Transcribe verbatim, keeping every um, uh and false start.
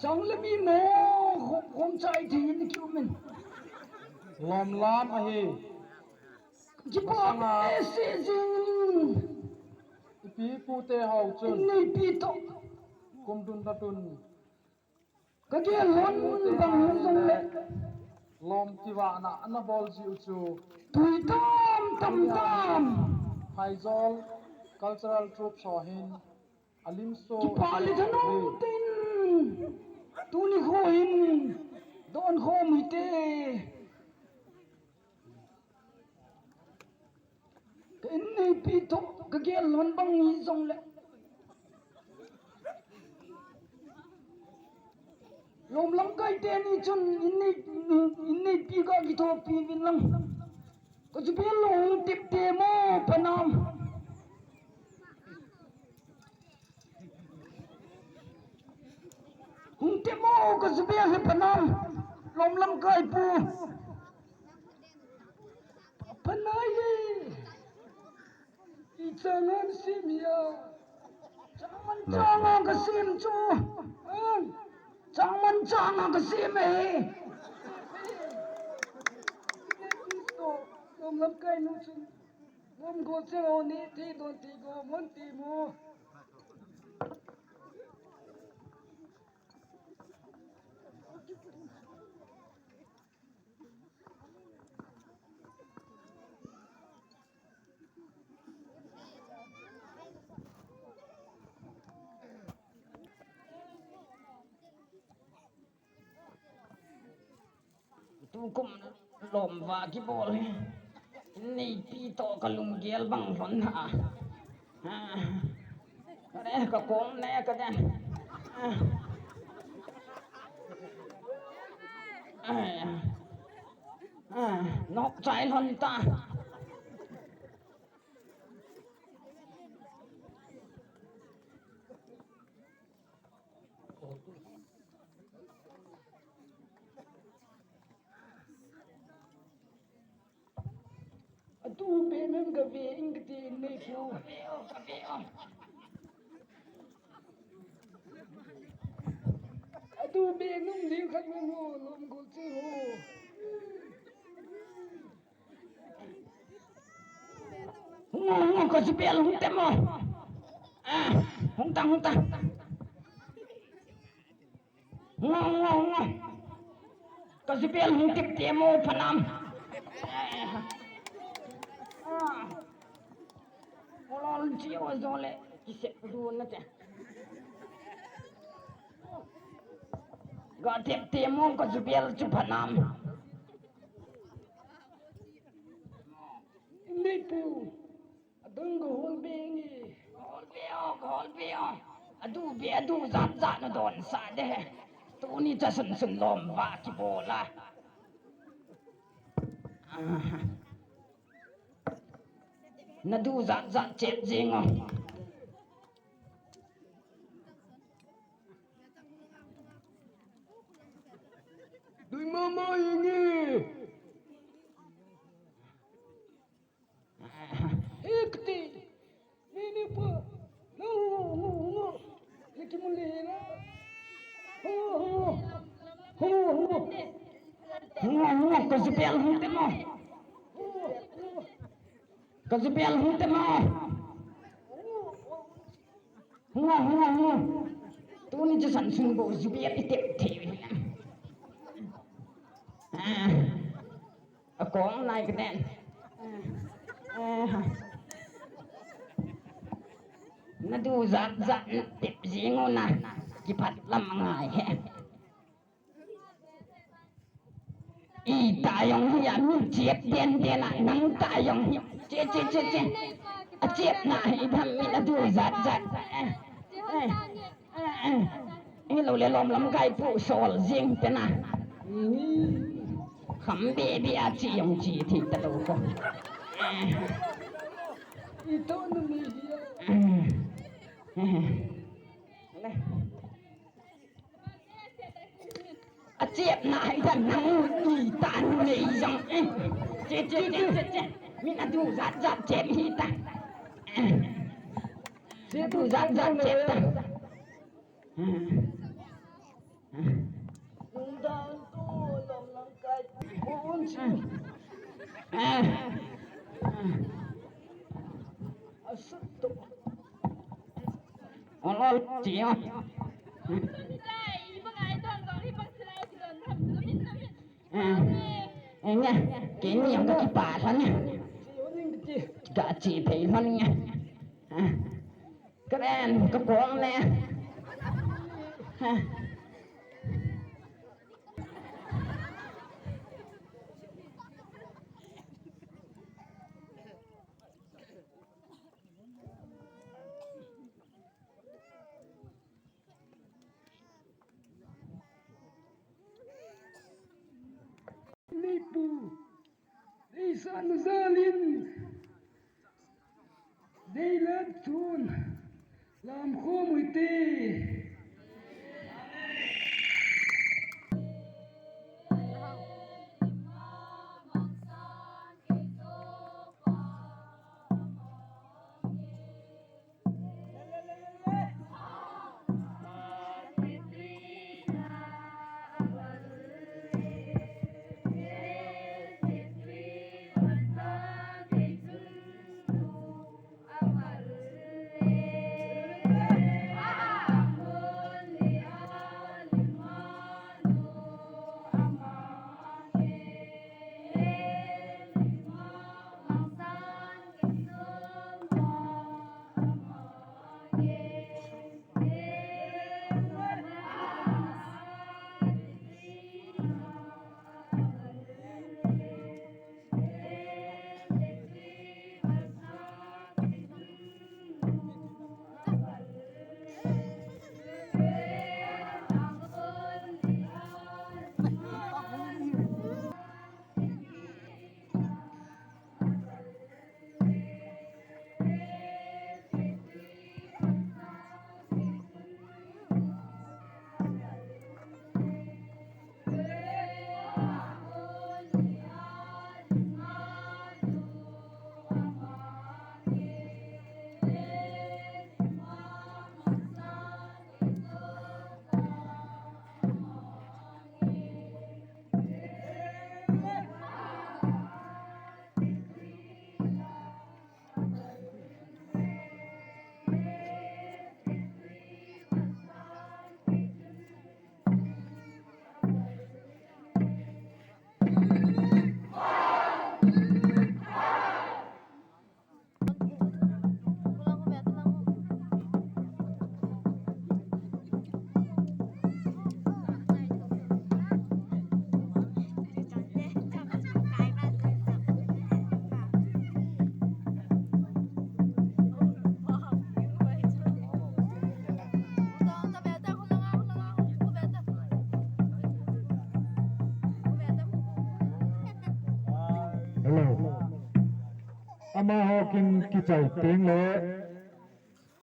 Chang le mi mo, khom, khom chai thi ni kiu min. Lom lam ahi. Jipa Masanga. Ese jing. Ipi pu te hau chun. Nei pi to. Kum dun da dun. Ka ke lon bang jong le. Lom kivahna ana bol jiu chu. Tui tam tam tam. Phaijol Cultural Troupe ho hin. Alim so. Kipa le thanom tin. Tuni kho hin. Don kho mi te. Ka in nei pi to, ka gel lon bang hi jong le. Lom lamkai te ni chun in nei, in nei pi ka kithopi vin lang. Ka chu pi lo hung tip te mo panam. Hung tip mo ka chu pi he panam. Lom lamkai pu. Panai ye. I changan sim ya. Changman changa ka sim chu. Ang. Changman changa ka sim e. Lom lamkai nu chu. Lom go che lo ni ti don ti go mon ti mo. Tukum lom va kibol hi. Nei pi to ka lunggel bang lon ha. Ah. Ka ne ka kong ne ka ne. Ah. Ah. Ah. Nok chai lon ta. Atu be mem ka ve ing kati nei pu. Atu be nung liu khat mem ho lom gol che ho. Hung o, hung o, ka chu bel hung tem o. Ah, hung tang, hung tang. Hung o, hung o, hung o. Ka chu bel hung tip tem o, phanam. Ah. Olol chi o jole. Kisep du na te. Ka tip tem o, ka chu bel chu phanam. Nei pu, adang ka hol be nge. Hol be o, hol be o. Adu be, adu jat jat na don sa de. Tuni cha sun sun lom va kibol a. Ah. Na du jat jat chet jing o. Dui mama ingi. Ekti. Nini pa. No, no, no, no. Liki muli na. Ho, ho. Ho, ho. Ho, ho. Ka chu bel hung tem o. Ho, ho. Ka chu bel hung tem o. Hung o, hung o, hung o. Tuni chu san sun bo chu bel i tep thei. Ah. Akong nai ka den. Ah. Na du jat jat na tep jing o na. Kiphat lam ngai he. Ita jong hi a min chep den den a, nang ta jong hi. Che, che, che, che. A chep na hi tham min a du jat jat. Eh, eh, eh, eh. Hi lo le lom lamkai pu sol jing te na. Kham be be a chi jong chi thi ta lo ko. Eh. Ito nu mi hi a. Eh. Eh. Le. A chep na hi ta nang ni ta nei jong, eh. Che, che, che, che, che. Min a du jat jat chep hi ta. Eh. Che du jat jat chep ta. Eh. Nungdang tu lam lang kai pun si. Asut tu. Ol ol chi ol. Nya, kini ang ka kipa lhon nya. Ka chi phei lhon nya. Karen, ka kong le. Leipu, deisan jalin, deilat thun, lam khom uite. Hello. Amaho kin kichai teng le